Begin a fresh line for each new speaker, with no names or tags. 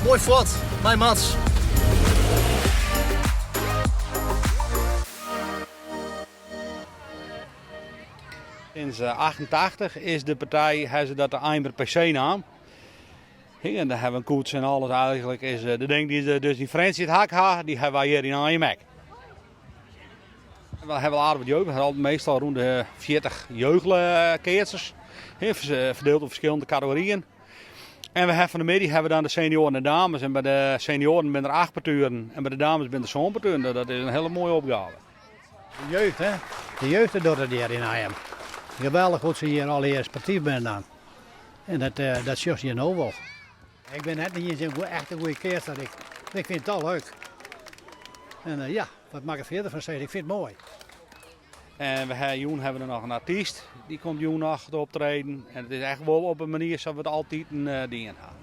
Moai fuort, mei Mats.
Sinds 88 is de partij, ha se dat de Aijmer PC naam. En daar hebben we een koets en alles eigenlijk is de ding die ze dus yn Frjentsjer it hak ha, die hebben wij hier yn Anjum ek. We hebben aardich wat jeugd, we hebben meestal rond de 40 jeugdkeatsers, verdeeld op verschillende categorieën. En we hebben van de middag hebben we dan de senioren en de dames. En bij de senioren binne der 8 parturen en bij de dames binne der 7 parturen. Dat is een hele mooie opgave.
De jeugd, hè? De jeugd doet het hier in Anjum. Geweldig hoe ze hier al hier sportief zijn dan. En dat, uh, dat sjochst je no wol. Ik ben net niet eens een echt een goede keatser. Ik, ik vind het al leuk. En uh, ja, wat mag ik verder van zeggen? Ik vind het mooi.
En we hebben, jûn hebben we nog een artiest, die komt jûn noch te optreden. En het is echt wel op een manier zoals we het altijd uh, dien hebben.